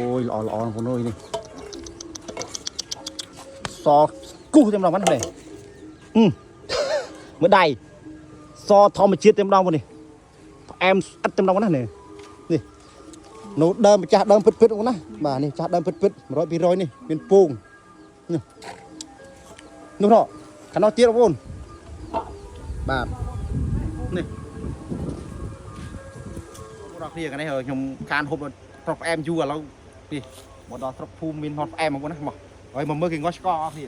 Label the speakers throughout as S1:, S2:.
S1: អូយល្អល្អបងប្អូនអើយនេះសគូសតែម្ដងហ្នឹងនេះអឺមើលដៃសធម្មជាតិតែម្ដងបងនេះផ្អែមស្អិតតែម្ដងណានេះនេះនោះដើមម្ចាស់ដើមពិតពិតបងណាបាទនេះម្ចាស់ដើមពិតពិត100 200នេះមានពងនេះនោះណោះខាងនោះទៀតបងប្អូនបាទនេះបងប្អូនគ្នាខាងនេះខ្ញុំខានហូបប្រុសផ្អែមយូរឥឡូវនេះមកដល់ស្រុកភូមិមានហត់ផ្អែមបងប្អូនណាមកហើយមកមើលគេងាស់ឆ្កអស់គ្នា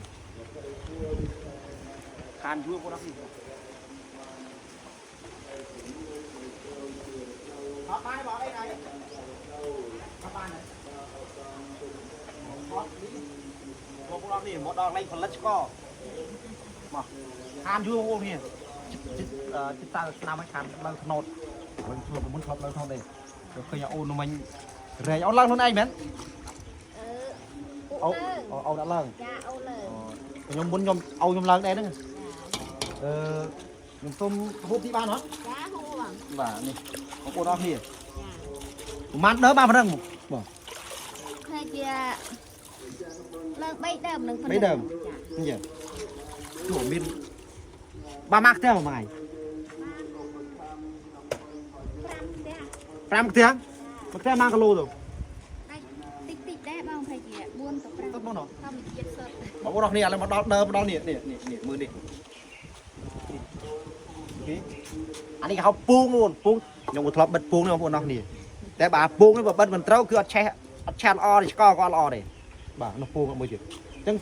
S1: ខានយូរបងប្អូនគ្នាអត់បាយបងអីហើយអត់បានទេអត់នេះបងប្អូននេះមកដល់កន្លែងផលិតឆ្កមកខានយូរបងប្អូនគ្នាចិត្តចិត្តតាឆ្នាំឲ្យខានឡើងថ្នោតវិញធ្លាប់មុនធ្លាប់ឡើងថ្នោតទេទៅឃើញអូននោះមិញរែកអូនឡើងខ្លួនឯងមែន
S2: អឺ
S1: អូអូដាក់ឡើង
S2: ចាអូលើ
S1: ខ្ញុំមុនខ្ញុំឲ្យខ្ញុំឡើងដែរហ្នឹងអឺខ្ញុំសុំហូបទីបានអត់
S2: ចាហូបបង
S1: បាទនេះបងប្អូនអរគ្នា
S2: ចា
S1: ប្រហែលដើមបានប៉ុណ្ណឹងបង
S2: ឃើញជាឡើង3ដើមនឹង
S1: 3ដើម
S2: ចា
S1: អញ្ចឹងជួមានបានមកផ្ទះប្រហែល
S2: 5ផ្ទះ
S1: 5ផ្ទះមួយផ្ទះ1គីឡូទៅ
S2: ដាច់តិចតិចដែរបងឃើញជា4ទៅ5
S1: ទៅបងណោះ
S2: ធម្មជាតិសុទ្ធ
S1: បងប្អូនអរគ្នាឥឡូវមកដល់ដើមមកដល់នេះនេះនេះមើលនេះនេះអានេះគេហៅពូងបងពូងខ្ញុំក៏ធ្លាប់បិទពូងនេះបងប្អូនអរគ្នាតែបើពូងនេះបើបិទមិនត្រូវគឺអត់ឆេះអត់ឆាត់ល្អទេឆ្កក៏អត់ល្អទេបាទនោះពូងមួយទៀតអញ្ចឹង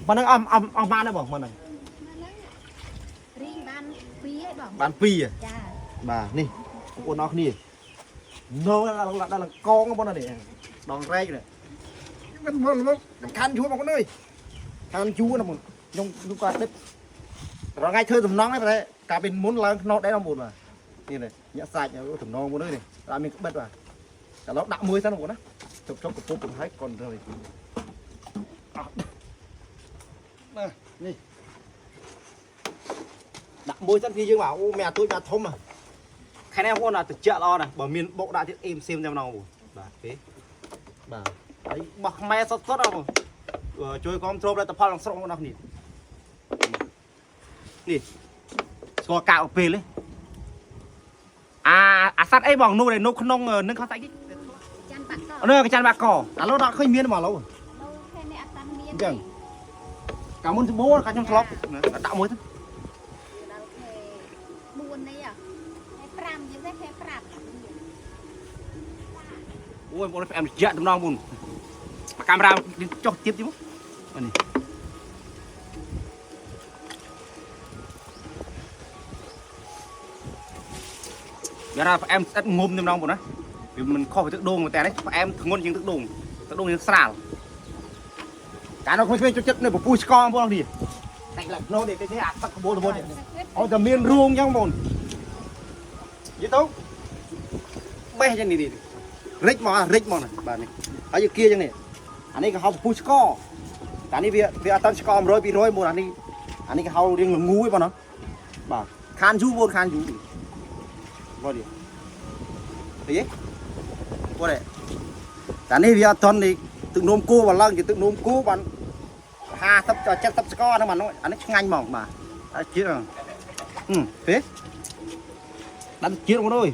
S1: ប៉ុណ្ណឹងអស់អស់អស់បានទេបងប៉ុណ្ណឹង
S2: ហ្នឹងរីងបាន2ឯងបង
S1: បាន2ហ៎
S2: ចា
S1: បាទនេះបងប្អូនអរគ្នានៅដល់ដល់កងបងប្អូននេះដងរែកនេះមិនមកមកសំខាន់ជួបងប្អូនអើយខានជួណាបងខ្ញុំខ្ញុំក៏ដឹករងថ្ងៃធ្វើសំណងដែរតែកាលពីមុនឡើងខ្នោតដែរបងប្អូនបាទនេះនេះញាក់សាច់សំណងបងប្អូនអើយនេះអត់មានក្បិតបាទតែឡូវដាក់មួយសិនបងប្អូនណាជប់ជប់កពុបកំហើយកូនរើយអត់បាទនេះដាក់មួយសិនគឺយើងបាទអូមានអាទូចអាធំហ่ะខែនេះបងប្អូនអាត្រជាក់ល្អណាស់បើមានបុកដាក់ទៀតអេមសៀមតែម្ដងបងប្អូនបាទទេបាទហើយបោះខ្មែរសុតសុតបងប្អូនជួយគ្រប់គ្រងផលិតផលក្នុងស្រុកបងប្អូនអរគ្នានេះស្គាល់កាកពេលទេអាអាសត្វអីបងនោះដែលនៅក្នុងនឹងខោសាច់គេ
S2: ចាន់បាក់ក
S1: នោះកចាន់បាក់កឥឡូវដល់ឃើញមានហ្មងឥឡូវ
S2: នៅខែនេះអត់តាន់មាន
S1: អញ្ចឹងកាលមុនសម្បូរកាលខ្ញុំធ្លាប់ដាក់មួយទៅ
S2: ដល់ខែ4នេះខែ5យើងទេខែ5
S1: អូយបងប្អូនផ្អែមត្រជាក់តំណងមុនកាមេរ៉ាចុះទៀតទៀតមកនេះយ៉ារ៉ាផ្អែមស្អិតងុំតំណងបងណាវាមិនខុសពីទឹកដូងតែនេះផ្អែមធ្ងន់ជាងទឹកដូងទឹកដូងយើងស្រាលកាលនោះក្មេងៗចូលចិត្តនៅពពុះឆ្កងបងនេះតែឡាក់ណូនេះគេអាទឹកកបូលកបូលនេះឲ្យតែមានរូងអញ្ចឹងបងនិយាយទៅបេះចឹងនេះនេះរិចមករិចមកណាបាទនេះហើយយកគៀចឹងនេះអានេះគេហៅពពុះឆ្កតែនេះវាវាអត់តាន់ឆ្ក100 200មកអានេះអានេះគេហៅរៀងល្ងូឯងបងណាបាទខានយូរបងខានយូរបងនេះអីបងនេះតែនេះវាអត់តាន់នេះទឹកនោមគោបើឡើងជាទឹកនោមគោបាន50ដល់70ស្ករហ្នឹងបាទអានេះឆ្ងាញ់ហ្មងបាទតែជាតិហឹមទេដាក់ជាតិបងអើយ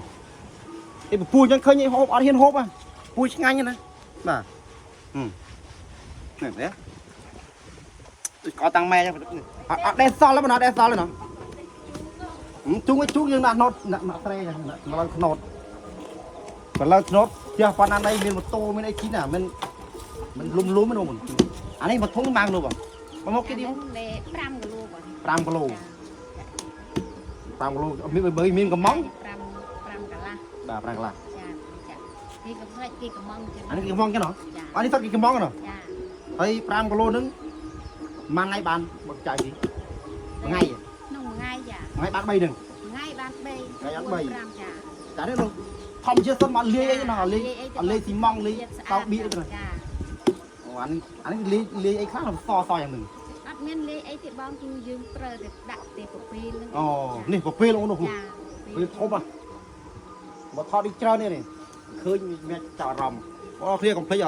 S1: ឯពពុះអញ្ចឹងឃើញហូបអត់ហ៊ានហូបហ៎ពូឆ្ងាញ់ណាបាទហឹមនេះទេដូចកតាំងម៉ែអញ្ចឹងអត់អត់ដេះសល់ទេបងអត់ដេះសល់ទេណាជុងជុងយើងដាក់ណូតដាក់ស្រែអញ្ចឹងដាក់ឡើងខ្នោតបើឡើងខ្នោតផ្ទះប៉ុណ្ណាណីមានម៉ូតូមានអីជិះណាមិនមិនលុំលុំទេបងអានេះមកធុងម៉ាងនោះបងមកគេនេះ
S2: លេ5គីឡូបង
S1: 5គីឡូ5គីឡូមានបើមានកំង
S2: 5 5កន្លះ
S1: បាទ5កន្លះ
S2: ចាចាគេកំផ្លេចគេកំងចឹង
S1: អានេះគេកំងចឹងហ៎
S2: ចា
S1: អានេះសុទ្ធគេកំងហ៎
S2: ចា
S1: ហើយ5គីឡូហ្នឹងមួយថ្ងៃបានបើចាយទីថ្ងៃ
S2: ក្នុងមួយថ្ងៃចា
S1: ថ្ងៃបាន3ហ្នឹង
S2: ថ្ងៃបាន3
S1: ថ្ងៃបាន3
S2: 5ចា
S1: តែនេះធម្មជាតិសុទ្ធមកលាយអីណាលាយអត់លាយស៊ីម៉ងលាយតោបៀទៅ
S2: ចា
S1: អូអានេះអានេះលាយលាយអីខ្លះសសយ៉ាងហ្នឹង
S2: អត់មានលេអីទេបងគឺយើងប្រើតែដាក់ទេពពេលហ្នឹង
S1: អូនេះកាពេលអូននោះ
S2: ចា
S1: ពេលធំហ៎មកថតនេះច្រើននេះនេះឃើញមានចាប់អារម្មណ៍បងប្អូនគ្នាកុំភ្លេច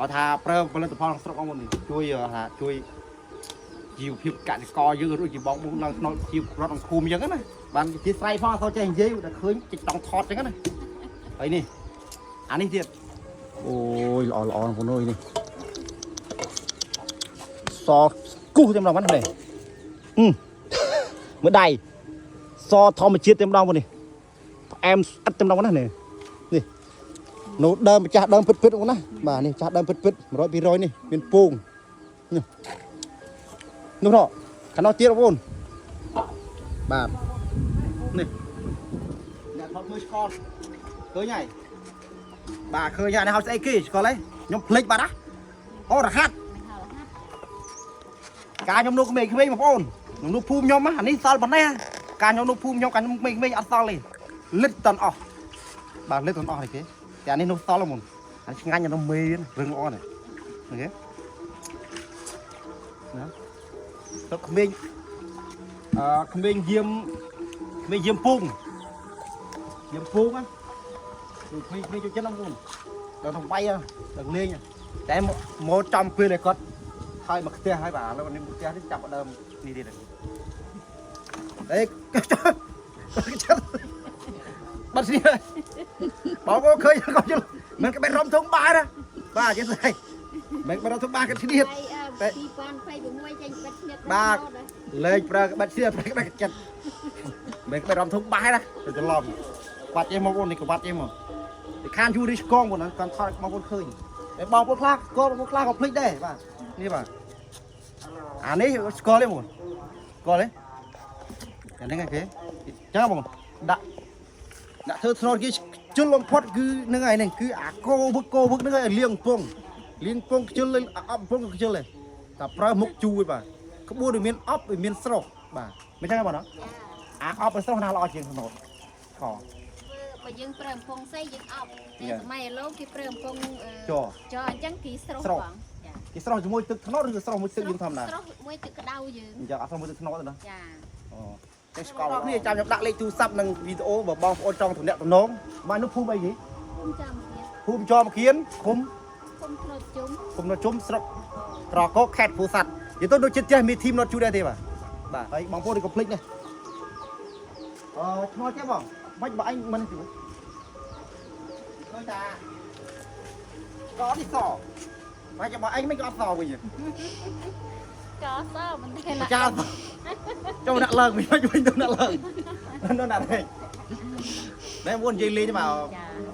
S1: អត់ថាប្រើផលិតផលក្នុងស្រុកបងប្អូននេះជួយថាជួយជីវភាពកសិករយើងរួចជាបងប្អូនឡើងក្នុងជីវរដ្ឋអង្គភូមិអញ្ចឹងណាបានជាស្រ័យផងអត់សូវចេះនិយាយតែឃើញចិចតង់ថតអញ្ចឹងណាហើយនេះអានេះទៀតអូយល្អល្អបងប្អូនអើយនេះសគូសតែម្ដងហ្នឹងនេះអឺមើលដៃសធម្មជាតិតែម្ដងបងនេះផ្អែមស្អិតតែម្ដងណានេះនេះនោះដើមម្ចាស់ដើមពិតពិតបងណាបាទនេះម្ចាស់ដើមពិតពិត100 200នេះមានពងនេះនោះរកខាងនោះទៀតបងប្អូនបាទនេះអ្នកថតមើលឆ្កល់ឃើញហើយបាទឃើញហើយនេះហៅស្អីគេឆ្កល់ហីខ្ញុំភ្លេចបាត់ណាអូរហាត់
S2: មិនហៅហាត់
S1: កាលខ្ញុំនៅក្មេងៗបងប្អូនខ្ញុំនៅភូមិខ្ញុំអានេះសល់ប៉ុណ្ណេះកាលខ្ញុំនៅភូមិខ្ញុំកាលខ្ញុំក្មេងៗអត់សល់ទេលិតតន់អស់បាទលិតតន់អស់នេះគេតែអានេះនោះសល់ហ្មងអានេះឆ្ងាញ់អានោះមេរឿងល្អនេះអូខេណាទៅក្មេងអឺក្មេងយាមក្មេងយាមពងយាមពងណាគឺក្មេងៗចូលចិត្តហ្នឹងបងដល់ទៅវាយដល់លេងតែមកចំពេលឲ្យគាត់ ហើយមកផ្ទះហើយបាទឥឡូវនេះផ្ទះនេះចាប់ដើមនេះទៀតអេចិត្តបាត់នេះបងប្អូនឃើញក៏ជិលមិនក្បេតរំធំបាយណាបាទចេះស្អីមិនក្បេតរំធំបាយក៏ឈ្នះ
S2: ហើយ2026ចេញបិទស្នៀត
S1: បាទ លេងប្រើក្បិតឈ្នះប្រើក្បិតចិត្តមិនក្បេតរំធំបាយណាទៅច្រឡំបាត់ចេះមកបងនេះក៏បាត់ចេះមកតែខានយូរីស្កងបងគាត់ថតបងប្អូនឃើញតែបងប្អូនខ្លះស្គាល់បងប្អូនខ្លះក៏ភ្លេចដែរបាទនេះបាទអានេះស្គាល់ទេបងស្គាល់ទេអានេះគេចឹងបងដាក់ដាក់ធ្វើធ្នត់គេជុលបំផុតគឺនឹងហើយនេះគឺអាកោវឹកកោវឹកហ្នឹងឲ្យលៀងពងលៀងពងខ្ជិលអប់ពងក៏ខ្ជិលដែរតែប្រើមុខជូរឯបាទក្បួនវាមានអប់វាមានស្រស់បាទមិនចឹងទេបងណា
S2: ចា
S1: អាអប់ឲ្យស្រស់ណាល្អជាងធ្នត់ខ
S2: ធ្វើបើយើងប្រើអំពងស្អីយើងអប់តែសម័យឥឡូវគេប្រើអំពង
S1: ច
S2: ចអញ្ចឹងគេស្រស់បងចា
S1: គេស្រស់ជាមួយទឹកធ្នត់ឬស្រស់មួយទឹកយើងធម្មតា
S2: ស្រស់មួយទឹកក្តៅយើង
S1: អញ្ចឹងអត់ស្រស់មួយទឹកធ្នត់ទេណា
S2: ចា
S1: អូចេះស្គាល់គ្នាចាំខ្ញុំដាក់លេខទូរស័ព្ទនិងវីដេអូបើបងប្អូនចង់ទំនាក់ទំនងបាទនោះភូមិអីគេ
S2: គុំចាំទៀត
S1: ភូមិចอមខៀនឃុំ
S2: គុំធ្លោតជុំ
S1: ឃុំនជុំស្រុកក្រកោខេត្តពោធិ៍សាត់និយាយទៅដូចចិត្តចេះមានធីមនត់ជួយដែរទេបាទបាទហើយបងប្អូនកុំភ្លេចនេះអឺឆ្ងល់ចេះបងបាច់បើអញមិនជួយឃើញតាកនេះសបាច់បើអញមិនក៏អត់សវិញ
S2: កសមិនទេ
S1: បចាចូលដាក់ឡើងវិញវិញទៅដាក់ឡើងនៅណាទេណែមុននិយាយលេងទេមក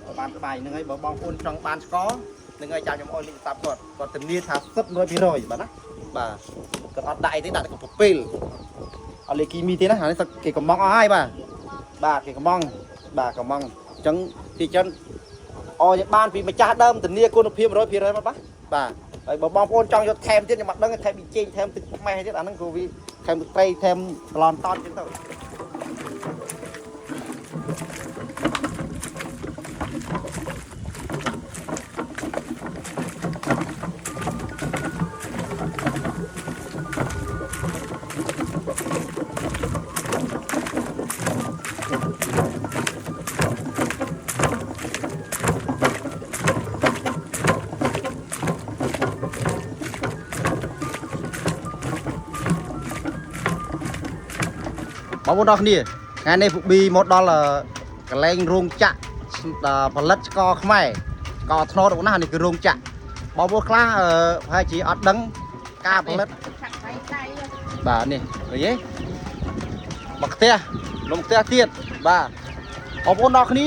S2: ចា
S1: បានស្បាយហ្នឹងហើយបើបងប្អូនចង់បានស្ករហ្នឹងហើយចាំខ្ញុំអោយលេខទូរស័ព្ទគាត់គាត់ធានាថាសុទ្ធ100%បាទណាបាទគាត់អត់ដាក់អីទេដាក់តែកាពេលអត់លេខគីមីទេណាអានេះសុទ្ធគេកំងអស់ហើយបាទបាទគេកំងបាទកំងអញ្ចឹងទីចិនអោយបានពីម្ចាស់ដើមធានាគុណភាព100%មកបាទបាទហើយបើបងប្អូនចង់យកថែមទៀតខ្ញុំអត់ដឹងថែមប៊ីចេងថែមទឹកម៉េះទៀតអាហ្នឹងក៏វាថែមទឹកត្រីថែមប្លន់តន់អញ្ចឹងទៅ បងប្អូនអរគ្នាថ្ងៃនេះពួកប៊ីមកដល់កន្លែងរោងចក្រផលិតស្ករខ្មែរស្ករត្នោតបងណានេះគឺរោងចក្របងប្អូនខ្លះប្រហែលជាអត់ដឹងការផលិត
S2: ឆាក់ដៃដៃ
S1: បាទនេះឃើញទេមកផ្ទះនំផ្ទះទៀតបាទបងប្អូនអរគ្នា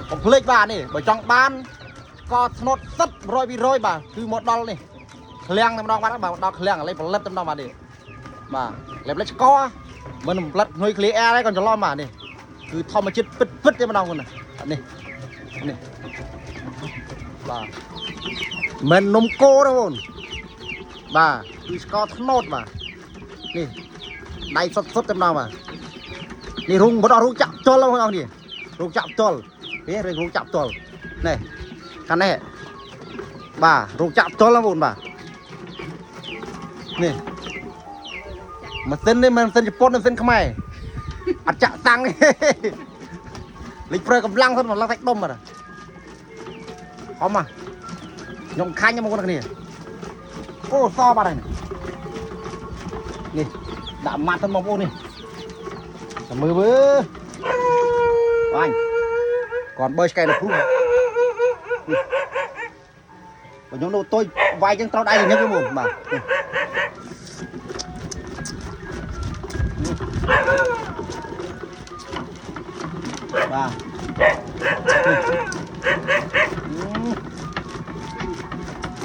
S1: កុំភ្លេចបាទនេះបើចង់បានស្ករត្នោតសិត100 200បាទគឺមកដល់នេះឃ្លាំងតែម្ដងបាទបាទមកដល់ឃ្លាំងឥឡូវផលិតតែម្ដងបាទនេះបាទឥឡូវផលិតស្ករមិនផលិតនុយក្លីអែរទេកុំច្រឡំបាទនេះគឺធម្មជាតិពិតពិតតែម្ដងណានេះនេះបាទមិននំគោទេបងបាទគឺស្ករត្នោតបាទនេះដៃសុតសុតតែម្ដងបាទនេះរុងមកដល់រុងចាក់ផ្ទាល់បងប្អូននេះរុងចាក់ផ្ទាល់នេះរុងចាក់ផ្ទាល់នេះខាងនេះបាទរុងចាក់ផ្ទាល់បងប្អូនបាទនេះម៉ាស៊ីននេះមិនម៉ាស៊ីនជប៉ុនម៉ាស៊ីនខ្មែរអត់ចាក់តាំងទេលេចប្រើកម្លាំងសិនមកឡើងសាច់ដុំបាទហមហ៎ ខ្ញុំខាញ់មកបងប្អូនគ្នាអូសបាត់ហើយនេះដាក់ម៉ាត់ទៅបងប្អូននេះតែមើលមើលបាញ់គាត់បើឆ្កែនៅព្រុសបើខ្ញុំនៅតូចវាយចឹងត្រូវដៃញឹកហ្មងបាទបាទ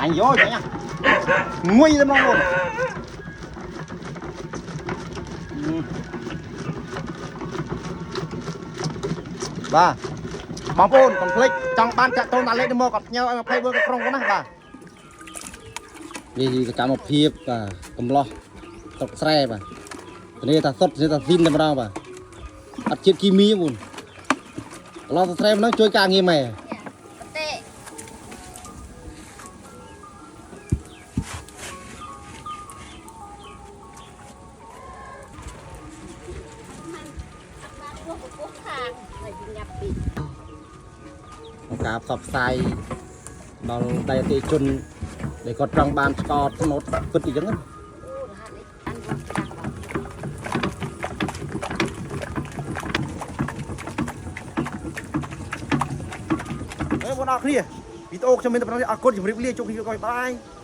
S1: អញយកចាងុយតែម្ដងបងបាទបងប្អូនកុំភ្លេចចង់បានតាក់ទងដាក់លេខមកគាត់ផ្ញើឲ្យ24ក្រុងណាបាទនេះសកម្មភាពបាទកំឡោះស្រុកស្រែបាទនេះថាសុតនេះថាស៊ីនតែម្ដងបាទអត់ជាតិគីមីទេបងកំឡោះស្រុកស្រែហ្នឹងជួយការងារម៉ែ
S2: ប្រទេសបានពោះពោះខាងហើយញាប់ពី
S1: ក្នុងការផ្សព្វផ្សាយដល់ដៃអតិថិជនដែលគាត់ចង់បានស្ករត្នោតពិតអីចឹងណា
S2: អូរហ័សនេះអានរបស់ចាស់បង
S1: អេបងប្អូនគ្នាវីដេអូខ្ញុំមានតែប៉ុណ្្នេះអរគុណជម្រាបលាជួបគ្នាក្រោយបាយ។